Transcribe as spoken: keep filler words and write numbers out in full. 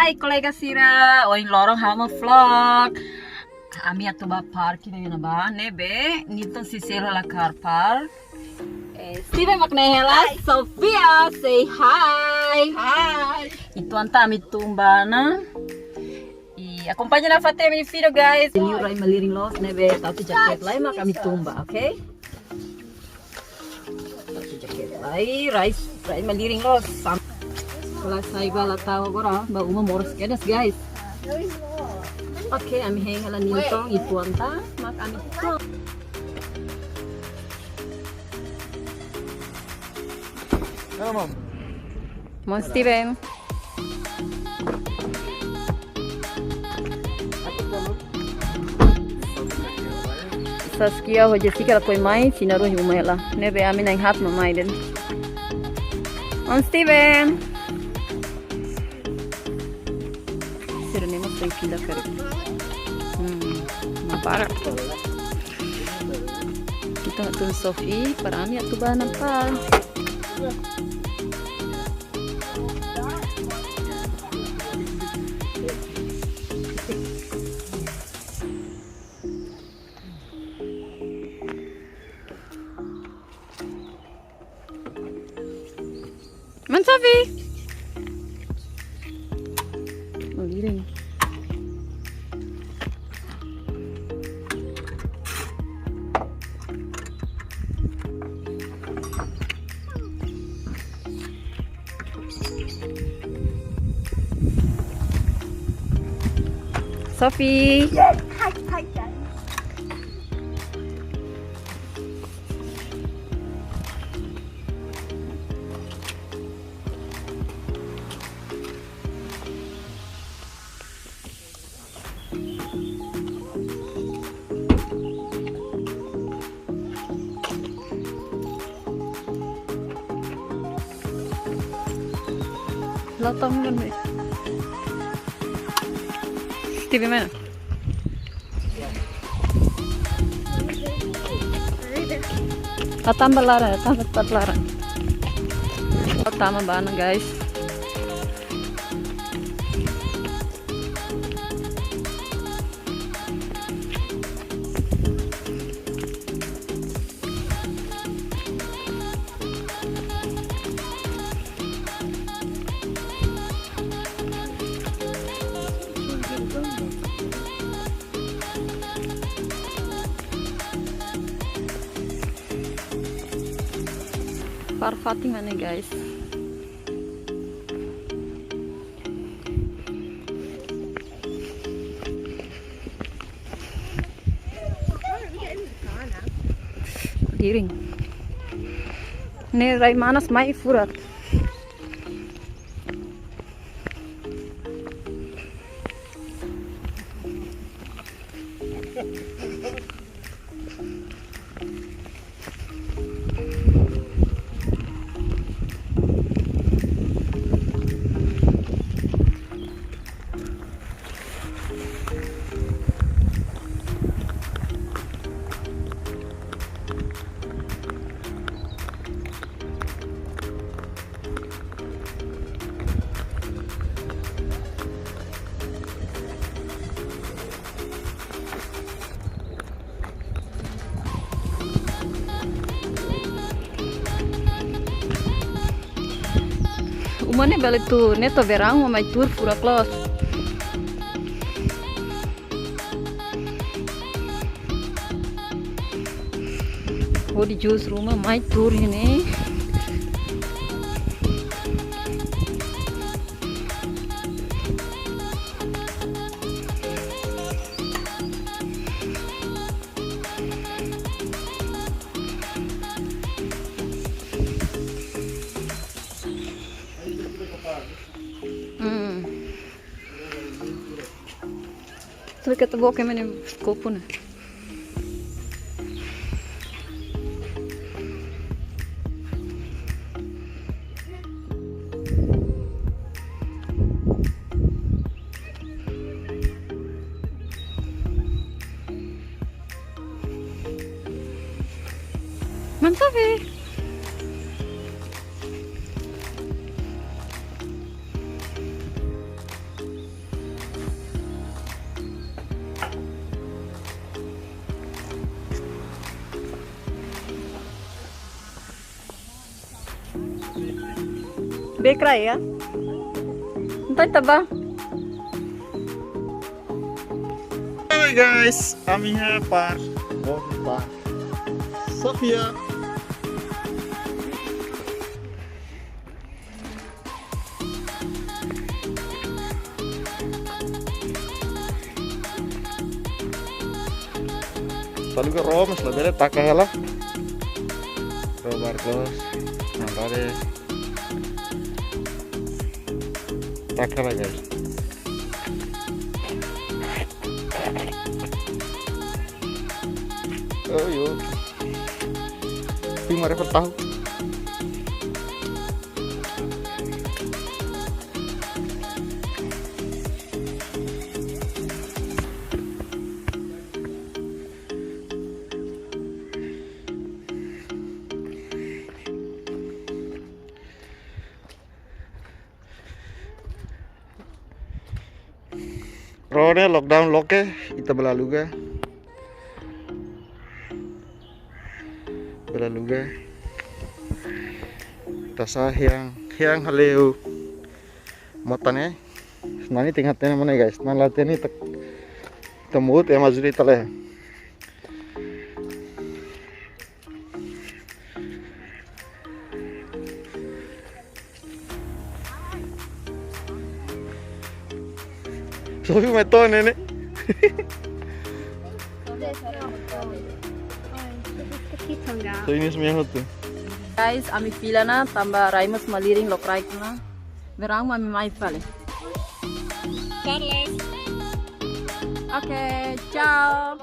Hai kolega sira, ohin loron ha'u mak vlog. Ami atu ba park ne'ebé, ne'ebé Nilton sei selu hela car park. Eh, Steven mak ne'e hela. Hi. Sofia, say hi. Hi. Entaun ami tun ba ona. I akompaña nafatin ami-nia vídeo, guys. Liu rai malirin loos, ne'ebé tau tiha jaket lai mak ami tun ba, oke? Tau tiha jaket lai, rai, rai malirin loos. Sam-, kalau sai ba la tau agora, ba uma moras kedas, guys. Oke, ami hein hela Nilton, entaun, mak ami tun. Come on. Maun Steven. Saskia ho Jessica lakohi mai, sira na'in-rua iha uma hela. Ne'ebé ami na'in-haat mak mai de'it. Maun Steven. Sira-ne'e mak sai fila karik. Hmm, mak barak. Ita hatun Sofi, para ami atu ba ona park. Maun Sofi. Malirin. Sofi. Hi, hi, guys. Lotong kan, Be? Steven mana? Ah, tama ba laran, tama ba laran. Oh, tama ba ona, guys. Park fatin mak ne'e, guys. Diring. Ne'e rai manas mai furak. Uma ne'e bele tuur, ne'e to'o verão, uma mai tuur furak loos. Hodi jus ruma mai tuur ne'e. Hmm. Tuh kata bawa ke mana kopu na. Mantap, eh. Bekra ya. Entah tabang. Hi guys, ami iha park, walking park. Sofia. Talu ke rom, labele taka hela. Robar close, nampak deh. Taka lah guys. Oh yo. Tim mereka tahu. Rona lockdown loke, ita balaluga. Balaluga. Ita sa'e yang, yang haleu. Mota ne'e. Nani tengah tena mana guys? Nani la tena tak. Temut ya mazuri tale. Sofi mai to'o ne'e ne'e. So ini semua hotu. Guys, ami fila ona, tanba rai mós malirin lokraik ona. Berang ami mai fali. Charles. Oke, ciao.